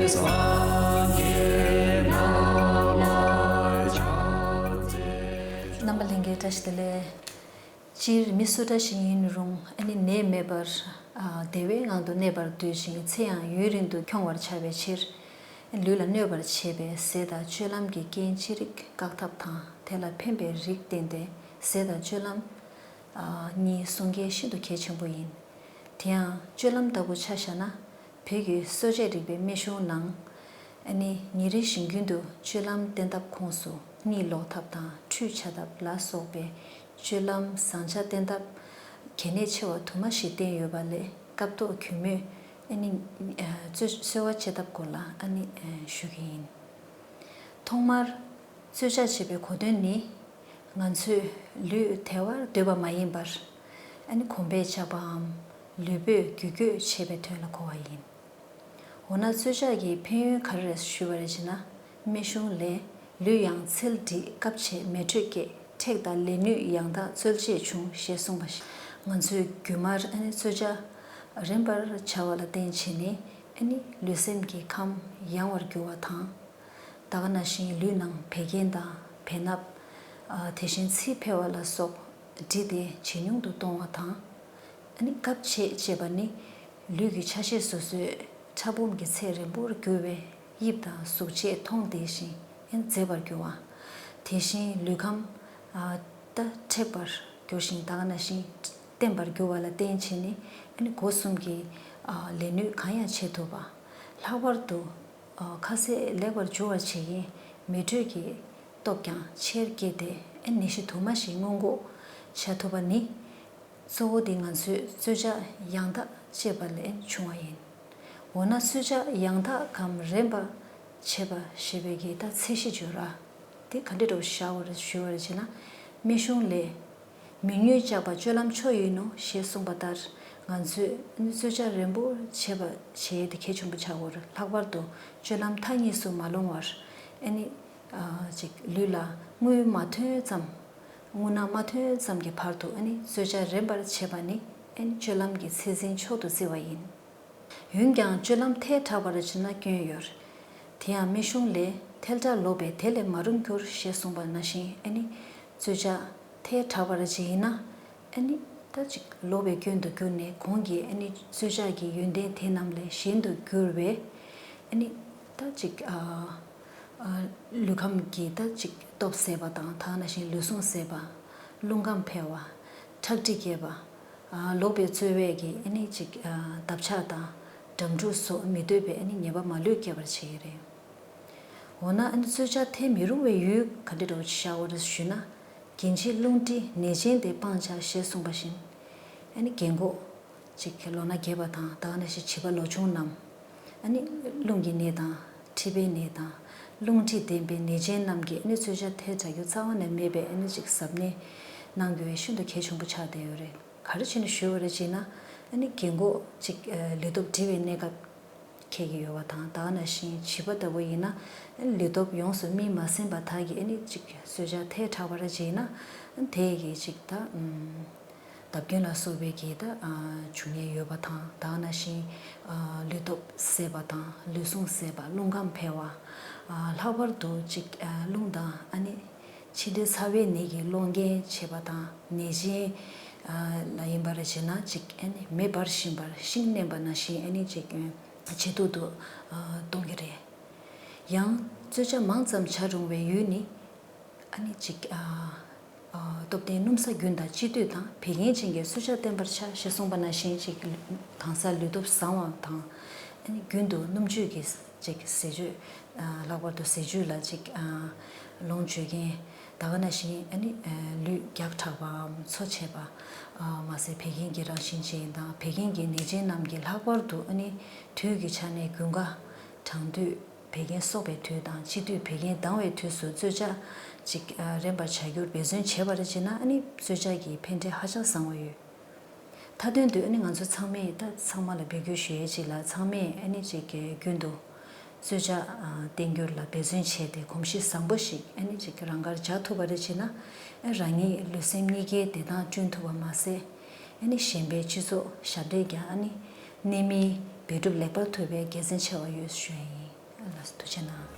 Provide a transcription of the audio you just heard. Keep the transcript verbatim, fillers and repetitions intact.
རྣམ་པ་ལྷན་རྒྱས་བཀྲ་ཤིས་བདེ་ལེགས། སྤྱིར་མི་སུ་འདྲ་ཞིག་ཡིན་རུང་ཨ་ནི་ནད་མེད་པར་ཨ་བདེ་བའི་ངང་དུ་གནས་པར་འདོད་ཅིང་ཚེ་ཡང་ཡུན་རིང་དུ་འཁྱོང་བར་བྱ་བའི་ཕྱིར། ལུས་ལ་གནོད་པར་བྱེད་པའི་ཟས་དང་སྤྱོད་ལམ་གྱི་རྐྱེན་ཅི་རིགས་བཀག་ཐབས་དང་དེ་ལ་ཕན་པའི་རིགས་བསྟེན་ཏེ་ཟས་དང་སྤྱོད་ལམ་ཨ་གཉིས་སྲུང་མཁན་ཤིན་ཏུ་གལ་ཆེན་པོ་ཡིན། དེ་ཡང་སྤྱོད་ལམ་ལྟ་བུ་ཆ་བཞག་ན། བོད་ཀྱི་གསོ་དཔྱད་རིག་པའི་རྨད་བྱུང་ནང་། ཨ་ནི་ཉིན་རེ་བཞིན་རྒྱུན་དུ་སྤྱོད་ལམ་བསྟེན་ཐབས་ཁོངས་སུ་གཉིད་ལོག་ཐབས་དང་ཁྲུས་བྱ་ཐབས་ལ་སོགས་པའི་སྤྱོད་ལམ་བཟང་ཆ་བསྟེན་ཐབས་གལ་གནད་ཆེ་བ་དུ་མ་ཞིག་བསྟན་ཡོད་པ་ལས་སྐབས་ཐོག་གུས་མོས་ཨ་ནི་གསོལ་བ་བྱེད་ཐབས་སྐོར་ལ་ཨ་ནི་ཞུ་གི་ཡིན། ཐོག་མར། རྩོལ་བཅག་ཅེས་པའི་གོ་དོན་ནི། ང་ཚོས་ལུས་དལ་བར་སྡོད་པ་མ་ཡིན་པར། ཨ་ནི་གོམ་པས་བཅག་པའམ། ལུས་པོས་རྒྱུད་སྐྱོད་བྱེད་པའི་དོན་ལ་གོ་བ་ཡིན། འོ་ན་རྩོལ་བཅག་གི་ཕན་ཡོན་ག་རེ་རེད་ཞུས་པ་རེད་ཅེ་ན། རྨད་གཞུང་ལས། ལུས་ཡང་ཚིལ་བསྒྲིགས་སྐབས་ཆད་མེ་དྲོད་སྐྱེད་མཁྲེགས་དང་ལས་ནུས་ཡང་དག་རྩོལ་བཅད་འབྱུང་ཞེས་གསུངས་པ་བཞིན། ང་ཚོས་རྒྱུན་མར་ཨ་ནི་རྩོལ་བཅག་རིམ་པར་བྱ་བ་ལ་བརྟེན་བྱས་ནས་ཨ་ནི་ལུས་སེམས་ཀྱི་ཁམས་ཡང་བར་འགྱུར་བ་དང་། ད་ག་ནང་བཞིན་ལུས་ནང་བད་ཀན་དང་བེ་སྣབས། ཨ་དེ་བཞིན་ཚིལ་འཕེལ་བ་ལ་སོགས་འབྲི་སྟེ་ཇེ་ཉུང་དུ་གཏོང་བ་དང་། ཨ་ནི་སྐབས་ཆད་ཅེས་པ་ནི་ལུས་ཀྱི་ཆ་ཤས་སོ་སོའི་ཕྲ་སྦོམ་གྱི་ཚད་རན་པོར་གྱུར་པའི་དབྱིབས་དང་གཟུགས་བྱད་མཐོང་བདེ་ཞིང་མཛེས་པར་འགྱུར་བ། དེ་བཞིན་ལུས་ཁམས་ཨ་ད་མཁྲེགས་པར་འགྱུར་ཞིང་ད་ག་ནང་བཞིན་བརྟན་པར་འགྱུར་བ་ལ་བརྟེན་བྱས་ནས་ཨ་ནི་སྒོ་གསུམ་གྱི་ཨ་ལས་ནུས་གང་ཡང་བྱེད་ཐུབ་པ། ལྷག་པར་དུ། ཁ་ཟས་ལེགས་པར་འཇུ་བར་བྱེད་ཀྱིན་མེ་དྲོད་ཀྱི་སྟོབས་ཀྱང་ཆེར་སྐྱེད་དེ་ནད་གཞི་དུ་མ་ཞིག་སྔོན་འགོག་བྱ་ཐུབ་པ་ནི། གཙོ་བོ་དེ་ང་ཚོས་རྩོལ་བཅག་ཡང་དག་ཅེས་པ་ལས་བྱུང་བ་ཡིན། འོ་ན་རྩོལ་བཅག་ཡང་དག་གམ་རིམ་པར་བྱེད་པ་ཞེས་པའི་གི་ད་ཚད་གཞི་བརྗོད་ར། དེ་ག་འདྲ་འདྲ་བོ་བཞག་པ་རེད་ཞུས་པ་རེད་ཅེ་ན། རྨད་གཞུང་ལས། མི་དངོས་བཅག་པ་སྤྱོད་ལམ་ཆོས་ཡིན་ནོ་ཞེས་གསུངས་པ་ལྟར། ང་ཚོས་རྩོལ་བཅག་རན་པོ་བྱེད་པ་བྱེད་ཡས་དེ་གལ་ཆེན་པོ་ཆགས་ཡོད་རེད། ལྷག་པར་དུ་སྤྱོད་ལམ་མཐའ་གཉིས་སུ་མ་ལྷུང་བར། ཨ་ནི། ཅིག་ལུས་ལ་རྔུལ་མ་ཐོན་ཙམ། རྔུལ་ནག་མ་ཐོན་ཙམ་གྱི་བར་དུ་ཨ་ནི་རྩོལ་བཅག་རན་པར་བྱེད་པ་ནི་ཨ་ནི་སྤྱོད་ལམ་གྱི་ཚད་འཛིན་མཆོག་ཏུ་བརྩི་བ་ཡིན། འོན་ཀྱང་སྤྱོད་ལམ་ཐལ་དྲགས་པ་རེ་བྱས་ན་སྐྱོན་ཡོད། དེ་ཡང་རྨད་གཞུང་ལས་ཐལ་དྲགས་ལོག་པས་དེ་ལས་མ་རུངས་འགྱུར་ཞེས་གསུངས་པ་ནང་བཞིན་ཨ་ནི། རྩོལ་བཅག་ཐལ་དྲགས་པ་རེ་བྱས་ཡིན་ན། ཨ་ནི། ད་ཅིག་ལོག་པའི་སྐྱོན་དུ་གྱུར་ནས་གོང་གི་ཨ་ནི་རྩོལ་བཅག་གི་ཡོན་ཏན་དེ་རྣམས་ལས་གཞན་དུ་གྱུར་བས། ཨ་ནི། ད་ཅིག་ཨ། ཨ། ལུས་ཁམས་ཀྱི་ད་ཅིག་སྟོབས་ཟད་པ་དང་ད་ག་ནང་བཞིན་ལུས་ཟུངས་ཟད་པ། རླུང་ཁམས་འཕེལ་བ། ཁྲག་མཁྲིས་རྒྱས་པ། ལོག་པའི་རྩོལ་བས་ཀྱིས་ཨ་ནི་ཅིག་འདབ་ཆགས་དང་འགྲམས་འཁྲུགས་སོགས་མི་འདོད་པའི་ཨ་ནི་ཉེས་པ་མ་ལུས་སྐྱེད་པར་བྱེད་ཀྱི་རེད། འོ་ན་ཨ་ནི་རྩོལ་བཅག་ཐལ་མི་རུང་བའི་ཡུལ་ག་འདྲ་འདྲ་བོ་ཞིག་བཞག་ཡོད་རེད་ཞུས་ན། རྒན་བྱིས་རླུང་མཁྲིས་ནད་ཅན་དེ་སྤང་བྱ་ཞེས་གསུངས་པ་བཞིན། ཨ་ནི་རྒན་གོག་ཅིག་ལོ་ན་རྒས་པ་དང་ད་ག་ནང་བཞིན་བྱིས་པ་ལོ་ཆུང་རྣམས། ཨ་ནི་རླུང་གི་ནད་དང་མཁྲིས་པའི་ནད་དང་རླུང་མཁྲིས་ལྡན་པའི་ནད་ཅན་རྣམས་ཀྱིས་ཨ་ནི་རྩོལ་བཅག་ཐལ་དྲགས་རྒྱུ་རྩ་བ་ནས་མེད་པའི་ཨ་ནི་ཅིག་གཟབ་ནན་གནང་དགོས་པའི་ཤིན་ཏུ་གལ་ཆེན་པོ་ཆགས་བསྡད་ཡོད་རེད། ག་རེ་བྱས་ནས་ཞུས་པ་རེད་ཅེ་ན། ཨ་ནི་རྒན་གོག་ཅིག་ལུས་སྟོབས་འགྲིབ་པའི་གནས་སྐབས་འཁེལ་གྱི་ཡོད་པ་དང་ད་ག་ནང་བཞིན་བྱིས་པ་ལྟ་བུ་ཡིན་ན། ཨ་ནི་ལུས་སྟོབས་ཡོངས་སུ་སྨིན་མ་ཟིན་པ་དག་གིས་ཨ་ནི་ཅིག་རྩོལ་བཅག་ཐལ་དྲགས་པ་རེད་ཅེ་ན། ཨ་ནི་དེ་གིས་ཅིག་ད། ཨུམ། བརྡབ་སྐྱོན་ལ་སོགས་པའི་གི་ད་ཨ་འབྱུང་ཉེན་ཡོད་པ་དང་ད་ག་ནང་བཞིན་ཨ་ལུས་སྟོབས་ཟད་པ་དང་ལུས་ཟུངས་ཟད་པ་རླུང་ཁམས་འཕེལ་བ། ཨ་ལྷག་པར་དུ་ཅིག་ཨ་རླུང་དང་ཨ་ནི་མཆིན་དྲི་ཚ་བའི་ནད་ཀྱིས་སློང་རྐྱེན་བྱེད་པ་དང་ནད་གཞན་ཨ་ལ་ཡིན་པ་རེ་བྱས་ན་ཅིག་ཨ་ནི་མེ་འབར་བཞིན་པར་ཤིང་མནན་པ་ནང་བཞིན་ཨ་ནི་ཅིག་ཨ་ཇེ་སྡུག་ཏུ་ཨ་གཏོང་གི་རེད། ཡང་རྩོལ་བཅག་མང་ཙམ་བྱ་རུང་བའི་ཡུལ་ནི། ཨ་ནི་ཅིག་ཨ། ཨ་སྟོབས་ལྡན་སྣུམ་ཟ་རྒྱུན་དང་སྤྱི་བཏུས་དང་བད་ཀན་ཅན་གྱི་གསོལ་ཇ་བསྟེན་པར་བྱ་ཞེས་གསུངས་པ་ནང་བཞིན་ཅིག་དྭངས་གསལ་ལུས་སྟོབས་བཟང་བ་དང་། ཨ་ནི་རྒྱུན་དུ་སྣུམ་བཅུད་ཀྱི་ཅིག་ཟས་བཅུད། ཨ་ལྷག་པར་དུ་ཟས་བཅུད་ལ་ཅིག་ཨ་ལོངས་སྤྱོད་མཁན། ད་ག་ནང་བཞིན་ཨ་ནི་ཨ་ལུས་རྒྱགས་དྲགས་པའམ་འཚོ་ཆད་པ། ཨ་མ་ཟད་བད་ཀན་གྱི་རང་བཞིན་ཅན་དང་བད་ཀན་གྱི་ནད་ཅན་རྣམས་ཀྱིས་ལྷག་པར་དུ་ཨ་ནི་དུས་ཀྱི་ཆ་ནས་དགུན་ཁ་གྲང་དུས། བད་ཀན་གསོག་པའི་དུས་དང་སྤྱི་དུས་བད་ཀན་ལྡང་བའི་དུས་སུ་རྩོལ་ཇ་ཅིག་ཨ་རན་པར་བྱ་རྒྱུར་འབད་བརྩོན་བྱས་པ་རེ་བྱས་ན་ཨ་ནི་རྩོལ་ཇ་གི་ཕན་འབྲས་ཧ་ཅང་བཟང་བ་ཡོད། མཐའ་དོན་དུ་ཨ་ནི་ང་ཚོ་ཚང་མས་ད་ཚང་མ་ལ་འབོད་སྐུལ་ཞུ་ཡས་ཅིག་ལ་ཚང་མས་ཨ་ནི་ཅིག་གི་རྒྱུན་དུ་རྩོལ་ཇ་ཨ་བསྟེན་རྒྱུར་ལ་འབད་བརྩོན་བྱས་ཏེ་གོམས་གཤིས་བཟང་པོ་ཞིག་ཨ་ནི་ཅིག་རང་དགར་བྱ་ཐུབ་པ་རེ་བྱས་ན་ཨ་རང་ཉིད་ལུས་སེམས་གཉིས་ཀའི་བདེ་ཐང་བསྐྲུན་ཐུབ་པ་མ་ཟད་ཨ་ནི་གཞན་པའི་སྤྱི་ཚོགས་ཞབས་འདེགས་ཀྱང་ཨ་ནི་གནད་སྨིན་འབད་སྒྲུབ་ལེགས་པར་ཐུབ་པའི་དགེ་མཚན་ཆེ་བ་ཡོད་ཞུ་ཡས་ཡིན། ཐུགས་རྗེ་གནང་།